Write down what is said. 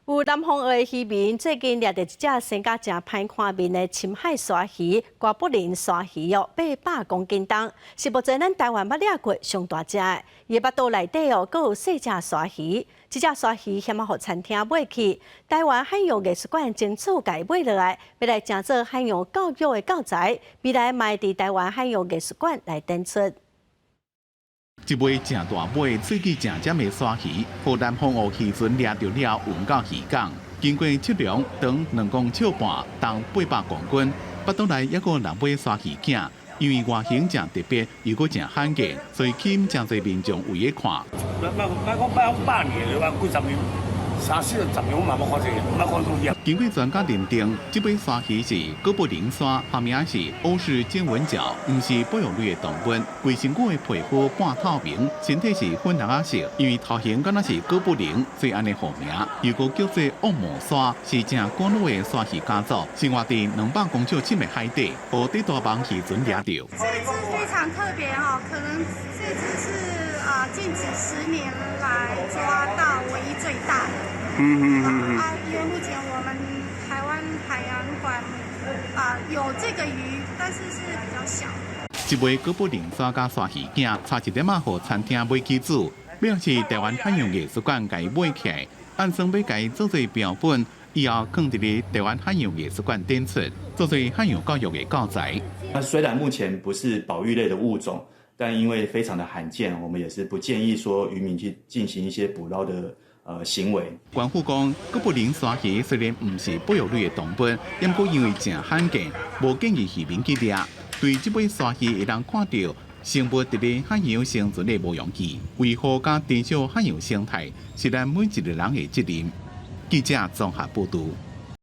有南方澳的漁民最近掠著一隻生甲誠歹看面的深海鯊魚，哥布林鯊魚哦，800公斤重，是目前咱台灣捌掠過上大隻的。伊的腹肚內底哦，閣有四隻鯊魚，這隻鯊魚險仔予餐廳買去。台灣海洋藝術館爭取共伊買落來，欲來成做海洋教育的教材，未來嘛會佇台灣海洋藝術館來展出。一尾誠大尾、喙齒誠尖的鯊魚，予南方澳漁船掠著了，運到漁港。經過測量，長2公尺半，重800公斤。腹肚內猶閣有兩尾鯊魚囝，因為外形誠特別，又閣誠罕見，所以吸引誠濟民眾圍咧看。莫講百年的，幾十年、三四十年，我嘛無看這個，毋捌看過。經過專家認定，這尾鯊魚是哥布林鯊，學名是歐氏尖吻鮫，毋是哺乳類的動物。規身軀的皮膚半透明，身體是粉紅仔色，因為頭型敢若是哥布林，所以按呢號名。又閣叫做惡魔鯊，是誠古老的鯊魚家族，生活佇200公尺深的海底，予底大網漁船掠著。這隻非常特別哈，可能這隻是啊近幾十年來抓到唯一最大的。啊，因為目前我們台灣海洋館啊有這個魚，但是是比較小。一尾哥布林鯊佮鯊魚囝，差一點仔予餐廳買去煮，表示台灣海洋藝術館共伊買起來，按算欲共伊做做標本，以後囥佇咧台灣海洋藝術館展出，做做海洋教育的教材。那雖然目前不是保育類的物種，但因為非常的罕見，我們也是不建議說漁民去進行一些捕撈的行為。官府講，哥布林鯊魚雖然毋是哺乳類的動物，毋過因為誠罕見，無建議漁民去掠。對這尾鯊魚會當看著生物佇咧海洋生存的無容易，維護佮珍惜海洋生態是咱每一個人的責任。記者綜合報導。